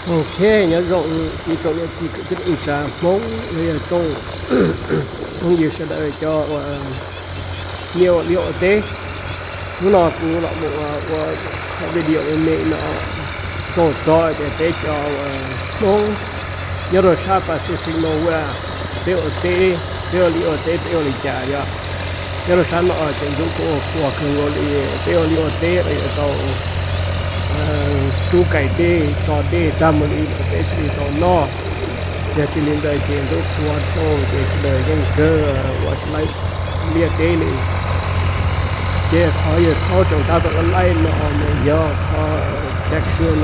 Ok, nyob zoo ib tsoom niam txiv kwv tij neej tsa Hmoob los yog tsoom phooj ywg sawv daws cov uas nyiam ua liaj ua teb. Hnub no kuv los mus ua qhov video me me no xaus txog tias peb cov uas Hmoob nyob rau sab Pacific Northwest, peb ua teb, peb ua liaj ua teb peb ua li cas yom. Nyob rau sab no ces ntxub kuv ua qhuas kawg nkaus li, peb ua liaj ua teb los yuav tau rub kais dej tso dej tag mus li peb thiaj li tau noj. Yog tsis li ntawd ces ntxub qhuav dhau ces sawv daws yeej kawg ua tsis laib liaj teb li. Ces qhov yawg thaub tseem tab tom laij no nws yog qhov section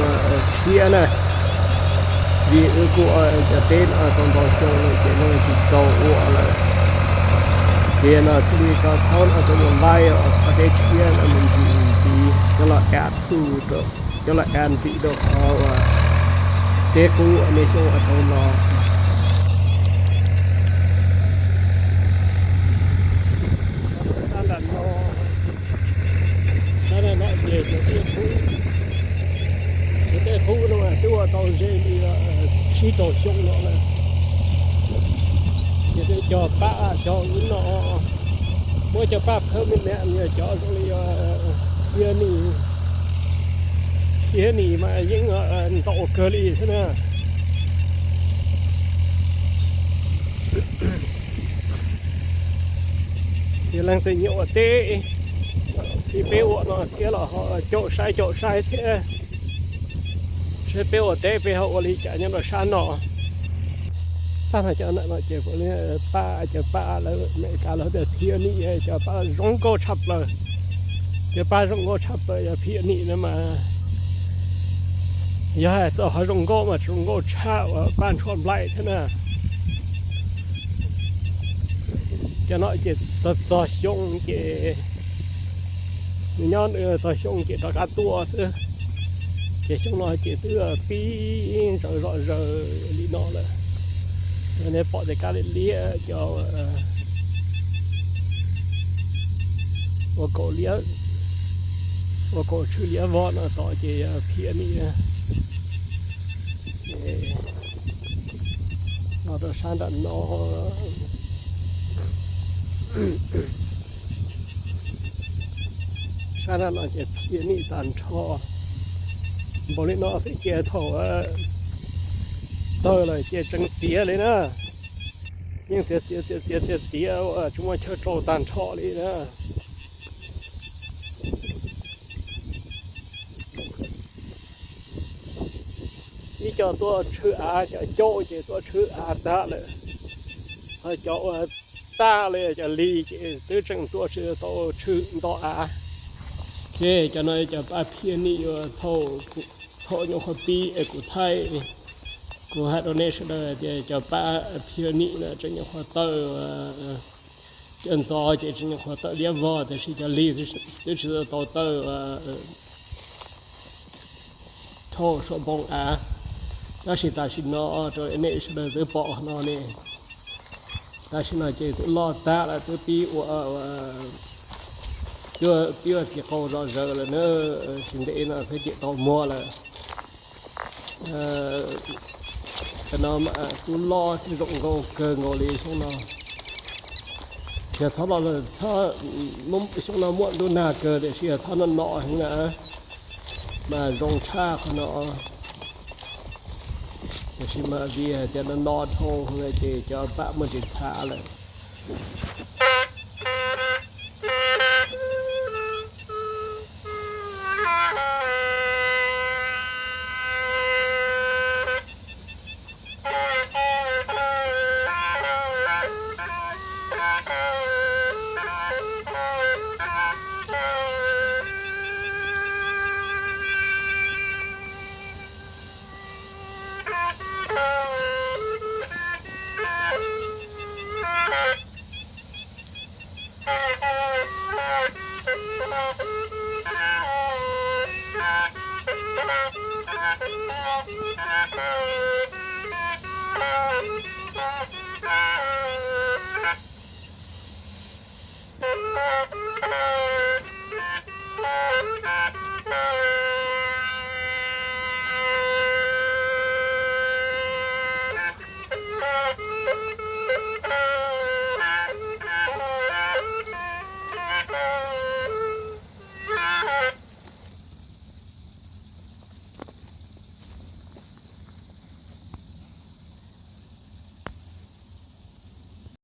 tshiab na, vim wb kuj ua cov teb no tau ntau xyoo lawm ces nws tsis txaus ua lawm. Ces no thiaj li rau thaub no rau mus laij qhov teb tshiab no mus ntsis ntxiv coj los add to, coj los add ntxiv rau qhov uas teb qub uas nej xyoo ua tau los. Sab nram no, sab nram no ces cov teb qub, cov teb qub no mas twb ua tau ze li tsib rau xyoo no lawm. Ces cov paj cov ub no, muab cov paj phawb me me, cov zoo li Hiab Nis, Hiab Nis mas yeej ntau kawg li thiab na. Ces leej twg nyiam ua teb, peb ua no thiab los ho caum saib caum saib thiab, seb peb ua teb peb ho ua li cas nyob rau sab no. Tag no cov no ces paj, cov paj lawv Amelikas lawv tias Hiab Nis, cov paj zoo nkauj tshaj plaws. Cov paj zoo nkauj tshaj plaws yog Hiab Nis no mas, yog hais txog qhov zoo nkauj mas zoo nkauj tshaj uas paj ntshua nplaim thiab na. Cov no ces txog txog xyoo ces nws nyob nws txog xyoo ces rov qab tuaj xwb. Ces xyoo no ces twb pib zawv zom zaws li no lawm. Nej pom tias kab liab liab cov ua kaum liab, ua kaum tshwj liab vog no tod ces yog Hiab Nis. Ces no rau sab nram no, sab nram no ces Hiab Nis tag nrho. Npaum li no xwb ces thaum tawg lawm ces tseem tiav li na. Yeej tiav tiav tiav tiav tiav tiav, tsis muaj chaw rau tag nrho li na. Ib co tuaj tshwj av, cov caum ces tuaj tshwj av tag lawm. Ho cov uas taj li cov lig ces twb tseem tuaj tsis tau tshwj nto av. Ok, cov no cov paj Hiab Nis uas thaum nyuam qhuav pib es kuv thaij, kuv hais rau nej sawv daws tias cov paj Hiab Nis no tseem nyuam qhuav tawm, cov ntxov ces tseem nyuam qhuav tawm liab vog, tiam sis cov lig twb tsis tau tawm thauj suab npoo av. Tab sis tam sim no rau nej sawv daws twb pom no ne, tam sim no ces twb loj tag lawm, twb pib ua, twb pib ua txiv qau zom zaws lawm na, tsis ntev no thiaj cem tau muag lawm. Cov no mas twb loj thiab zoo nkauj kawg nkaus li xyoo no. Yog txhob no, xyoo no muaj ntuj nag kawg tiam sis yog txhob no no heev na, mas zoo tshaj qhov no. Tiam sis mas vim hais tias no no dhau heev ces cov paj muaj tsis txhav lawm.